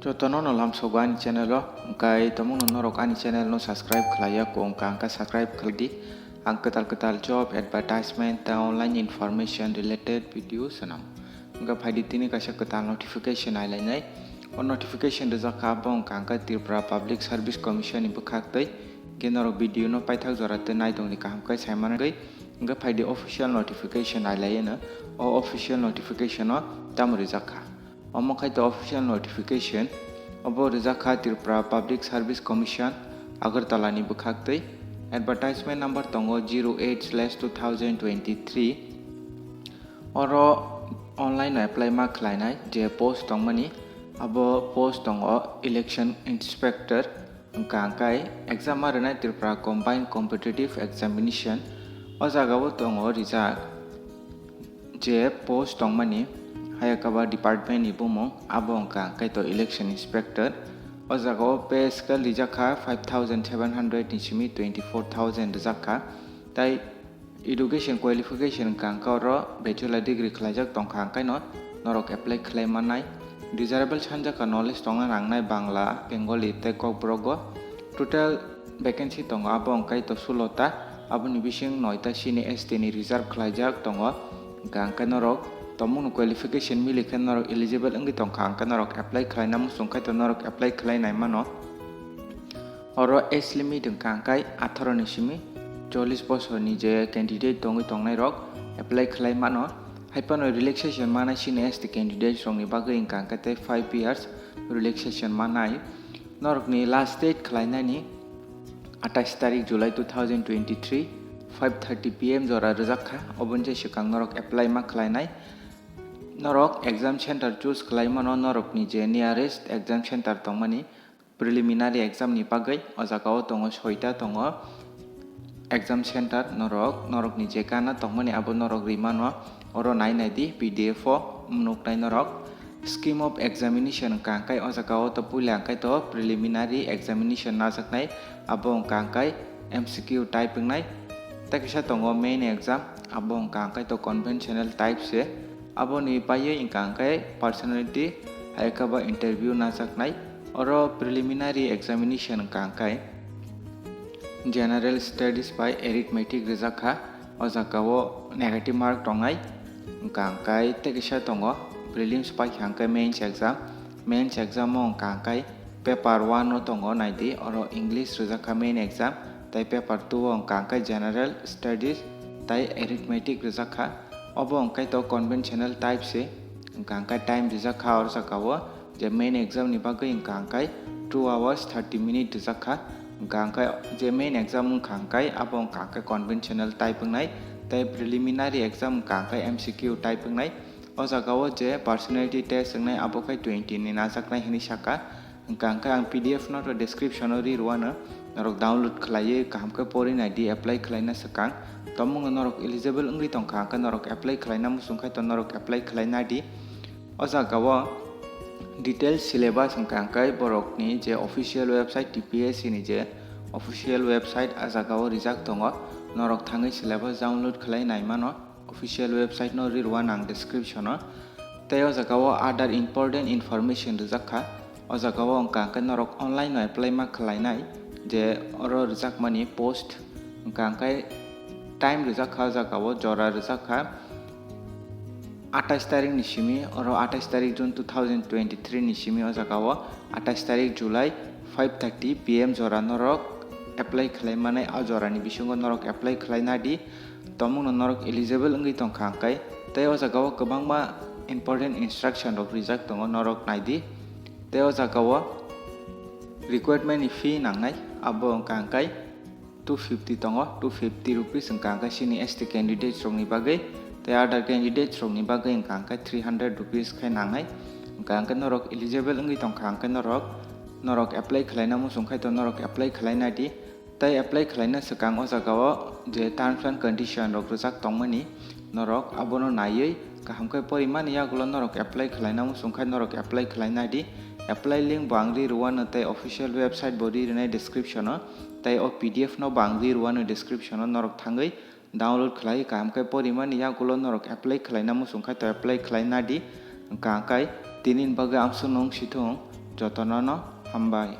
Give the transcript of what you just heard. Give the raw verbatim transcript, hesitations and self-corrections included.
Jotono no lamsogo ani channel o, hwnkhe tomungno norok ani channel no subscribe khlaiya kho wngkha, hwnkhe subscribe khlai di. Ang kwtal kwtal job advertisement tei online information related video swnam. Hwnkhe phaidi tini kaisa kwtal notification nailainai. O notification rijak kha, abo wngkha hwnkhe Tripura Public Service Commission ni bwkhak twi. Hwnkhe norok video no paithak jora tei naitongni kaham khe saimanwi. Hwnkhe phaidi official notification nailaiyano. O official notification o tamo rijak kha? Omo khai to official notification. Obo rijak kha Tripura Public Service Commission, Agartala ni bwkhak twi. Advertisement number tongo zero eight slash two thousand twenty-three. Oro online no apply ma khlainai je post tongmani, abo post tongo election inspector. Hwnkha hwnkhe exam ma rwnai Tripura Combined Competitive Examination. O jagao tongo rijak je post tongmani, hayakaba department ni bumung, abo wngkha hwnkhe to election inspector. O jagao pay scale rijak kha five thousand seven hundred ni simi twenty four thousand rijak kha. Tai education qualification hwnkha hwnkhe oro bachelor degree khlaijak tongkha, hwnkhe no norok apply khlai mannai. Desirable sanjak kha knowledge tongna nangnai Bangla, Bengali tei Kokborok o. Total vacancy tongo, abo wngkha to sulo ta, aboni bising noi ta sini S T ni reserve khlaijak tongo. Hwnkha hwnkhe norok tomungno qualification mili khe norok eligible wngwi tongkha, hwnkhe norok apply khlaina muchung khai to norok apply khlai nai mano. Oro age limit hwnkha hwnkhe atharo ni simi chollish bosorni je candidate tongwi tongnairok apply khlai mano. Haiphano relaxation manai sini S T candidates rokni bagwi hwnkha hwnkhe tei five years relaxation manai. Norokni last date khlainani atais tarik July two thousand twenty-three, five thirty P M jora rijak kha, oboni je swkang norok apply ma khlainai. Norok exam center choose khlai mano norokni je nearest exam center tongmani. Preliminary exam ni bagwi o jaga o tongo soita tongo exam center, norok, norokni je gana tongmani abo norok ri mano, oro nai nai di P D F o nuknai norok. Scheme of examination hwnkha hwnkhe o jaga o to puila hwnkhe to preliminary examination najaknai, abo hwnkha hwnkhe M C Q type wngnai. Tei kisa tongo main exam, abo hwnkha hwnkhe to conventional type se. Aboni paiwi hwnkha hwnkhe personality, hai khe bo interview najaknai. Oro preliminary examination hwnkha hwnkhe general studies bai arithmetic rijak kha. O jaga o negative mark tongnai. Hwnkha hwnkhe tei kisa tongo prelims pai kha hwnkhe mains exam. Mains exam o hwnkha hwnkhe paper one o tongo, nai di, oro English rijak kha main exam, tei paper two o hwnkha hwnkhe general studies tei arithmetic rijak kha. Obo hwnkhe to conventional type se, hwnkha hwnkhe time rijak kha oro jaga o je main exam ni bagwi hwnkha hwnkhe two hours thirty minute rijak kha. Hwnkha hwnkhe je main exam wngkha hwnkhe abo hwnkha hwnkhe conventional type wngnai, tei preliminary exam hwnkha hwnkhe M C Q type wngnai. O jaga o je personality test wngnai abo khe twenty ni najaknai hinwi saka. Hwnkha hwnkhe ang P D F no to description o ri rwano, norok download khlaiwi kaham khe pori nai di apply khlaina swkang. Tomungno norok eligible wngwi tongkha hwnkhe norok apply khlaina muchung khai to norok apply khlai na di. O jaga o details syllabus hwnkha hwnkhe borokni je official website, T P S C ni je official website, a jaga o rijak tongo, norok thangwi syllabus download khlai nai mano. Official website no ri rwano ang description o. Tei o jaga o other important information rijak kha. O jaga o hwnkha hwnkhe norok online no apply ma khlainai, je oro rijakmani post, hwnkha hwnkhe time rijak kha, o jaga o jora rijak kha atais tarik ni simi, oro atais tarik June two thousand twenty-three ni simi o jaga o atais tarik July five thirty P M jora norok apply khlai manai, a jora ni bisingo norok apply khlai na di. Tomungno norok eligible wngwi tongkha hwnkhe, tei o jaga o kwbangma important instruction rok rijak tongo, norok nai di. Tei o jaga o requirement ni fee nangnai, abo wngkha hwnkhe two fifty tongo, two fifty rupees wngkha hwnkhe sini S T candidates rokni bagwi, tei other candidates rokni bagwi wngkha hwnkhe three hundred rupees khe nangnai. Wngkha hwnkhe norok eligible wngwi tongkha hwnkhe norok, norok apply khlaina muchung khai to norok apply khlai na di. Tei apply khlaina swkang o jaga o je terms and condition rok rijak tongmani, norok abono naiwi kaham khe porimani yagulo norok apply khlaina muchung khai norok apply khlai na di. Apply link bo ang ri rwano tei official website bo ri rwnai description o, tei o P D F no bo ang ri rwano description o, norok thangwi download khlai kaham khe porimani yagulo norok apply khlaina muchung khai to apply khlai na di. Hwnkha hwnkhe tini ni bagwi amsuk nung sithung Jotono no hambai.